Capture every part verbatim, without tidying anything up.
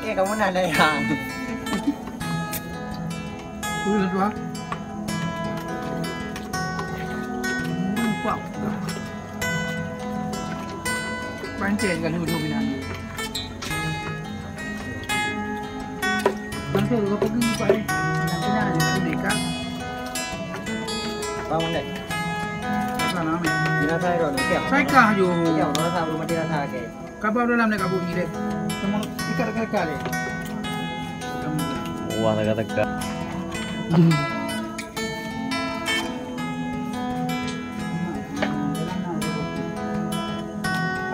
Eh, kamu nak dah ya? Ui, dah tua. Hmm, kuat. Pancen kan dulu bilang. Bangsa kau pergi, Pak, eh. Nak kenal, nak dekat. Bangun deh. Sana, Amin. Binasa itu, nanti apa? Saya kah, yo. Iya, kalau saya belum mati rasa, oke. Kapal dalam nak kabut ni deh. Sama ikat dekat-dekat deh. Wah, teka-teka.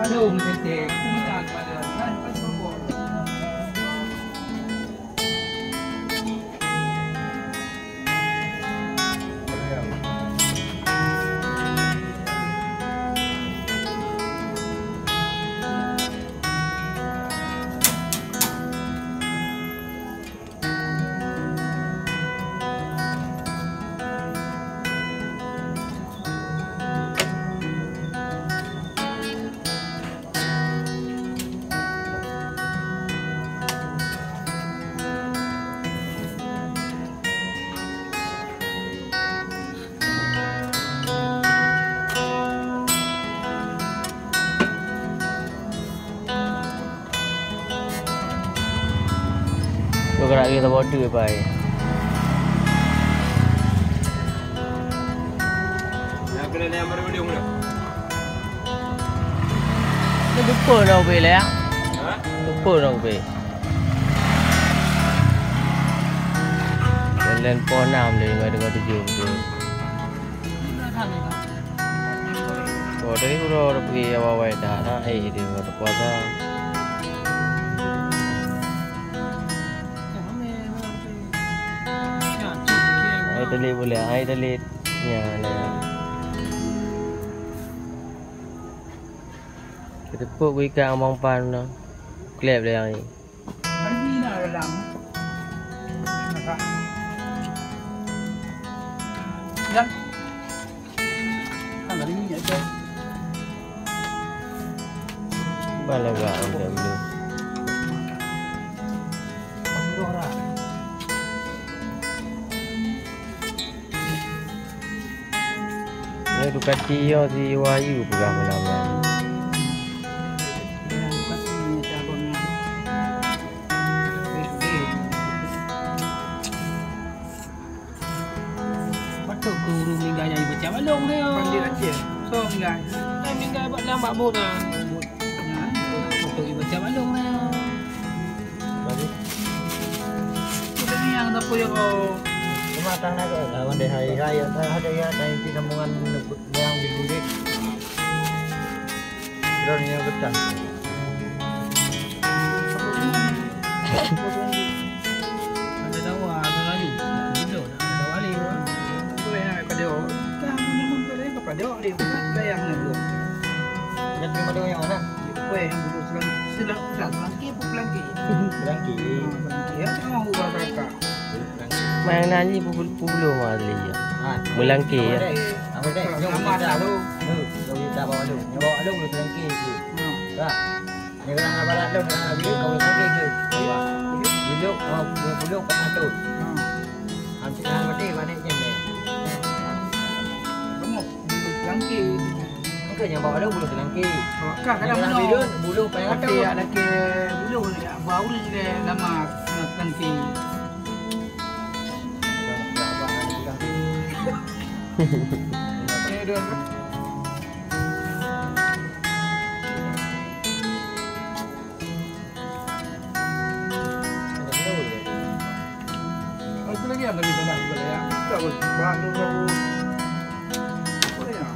Aduh, mesti. Kau gerak lagi sama tu, pai. Ni lupa dah ubé lah, ya. Ha? Lupa dah ubé. Jalan poh enam dia dengan dua tujuh betul. Oh, tadi udah, udah pergi awal-awal dah. Nah, eh, dia udah puasa. Ai telit boleh, ai telit. Ya, nah. Kita pun berikan abang pan dah. Klep dia yang ni. Lagi nak dalam. Nampak. Dan. Kan tadi minyak tu. Bala gak angkat dulu. Ni Ducati yo si Wahyu peugah malam ni. Patut keu ureueng meninggai nyang ibaca balong dia. Pandai Aceh. So meninggai. Kan meninggai bak lam bak bot ah. Bot. Nah, patut ibaca balong dia. Bagus. Kita ni yang tak puyah kau. Cuma tang nak kau, lawan deh hai hai, ada ya, ada yang sambungan nyang di budik. Droeneuh nyang peucah. Ada dawa, ada lali. Ada dawa lali, wah. Kue nak pada awak. Dah, memang pada awak, pada awak dia. Sayang nak dua. Nak terima doa yang mana? Kue yang dulu selang, selang, selang, selang, selang, selang. Selang. Ah, selang. Ya, sama orang kakak. Main nyanyi pukul sepuluh malam ya. Ha. Melangkah ya. Apa dek? Apa dek? Jom kita. Jom kita bawa lu. Bawa lu melangkah tu. Hmm. Dah. Nyerang abalat lu, nyerang lagi kau melangkah tu. Duduk, oh, duduk, duduk, pakai tu. Hmm. Hampir dalam mati, mana je ni? Kamu melangkah. Bukan yang bawa lu bulu selangkih. Awak kah kadang meunoe. Bulu payah tu. Laki bulu, bau ni dia lama kena selangkih. Ada bulu ya. Ada lagi, ada lagi, ada lagi. Tak boleh. Bahan tu baru. Apa ya?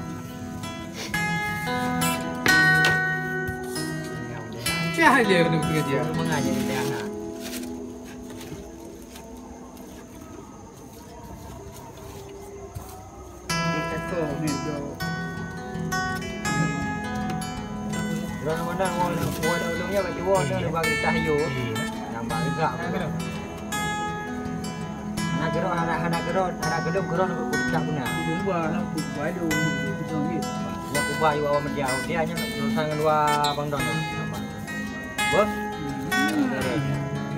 Cah je kena kerja. Mengajar dia anak. Orang mana orang orang ulung nya bagi wong nya bagi tahu. Nampak juga. Hana keudroe, hana, hana keudroe, hana keudroe, keudroe nak buka guna. Dua lah, buka dulu, buka dulu. Nak ubah juga awak media, dia hanya urusan ngon dua abang don. Bos? Hmm.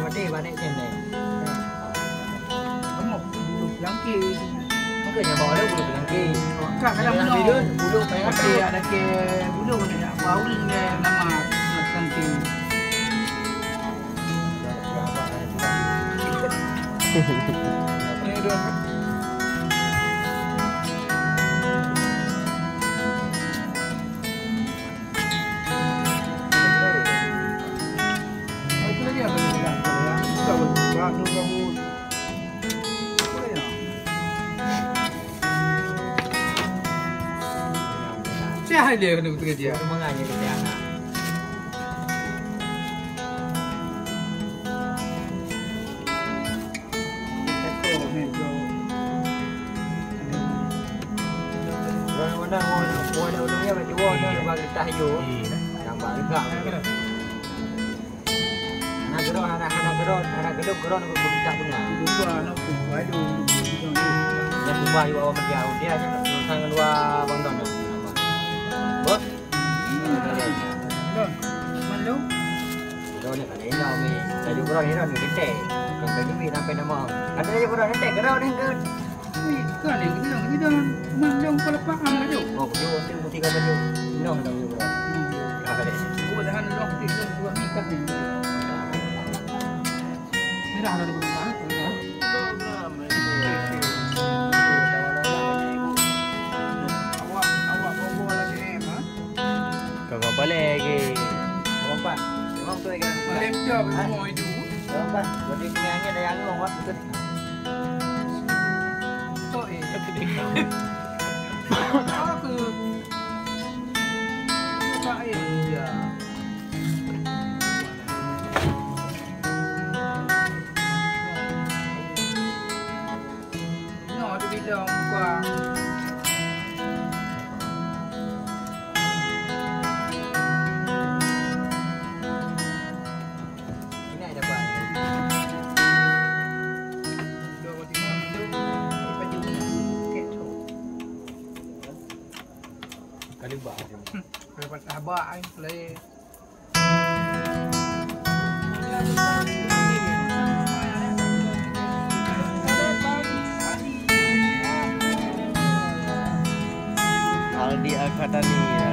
Maté, bak nek cendeng. Kamu, bulu pelangki. Bukan yang bawa dia bulu pelangki. Kan kadang Yang bulu. Bulu pelangki. Tapi ada ke bulu ni, apa, uling dia nama pelangki. Cah dia kena bekerja. Hana keudroe, hana, hana keudroe, hana keudroe, keudroe nunggu peurintah beuna. Nyang peubah yue awak media, dia aja teuntang luwa bang don. Bos? Don. Mandum? Keudroe ni kan inoe mi. Laju keudroe ni inoe ni geutek. Bukan bagi mi sampai nama. Ada laju keudroe ni geutek, keudroe ni ke? Ih, kan yang bilang ni dah mandang kepala paham aja. Oh, dia waktu putih kata tu. Inoe dah dia. Buat dah dah putih dah buat ni kan ni. Merah dah bukan. Awak, awak bawa lagi ni, ha? Kau kau balik lagi. Abang Pan, memang tu lagi. Lem tu apa semua itu? Abang Pan, berarti kena angin dah yang ngong, betul. Tok, eh. Apa? Apa, eh? Ya. Nyoe di bidang muka. Ini ada apa? Kali bah. Kali bah, eh, play. Aldi Al-Fatani, ya.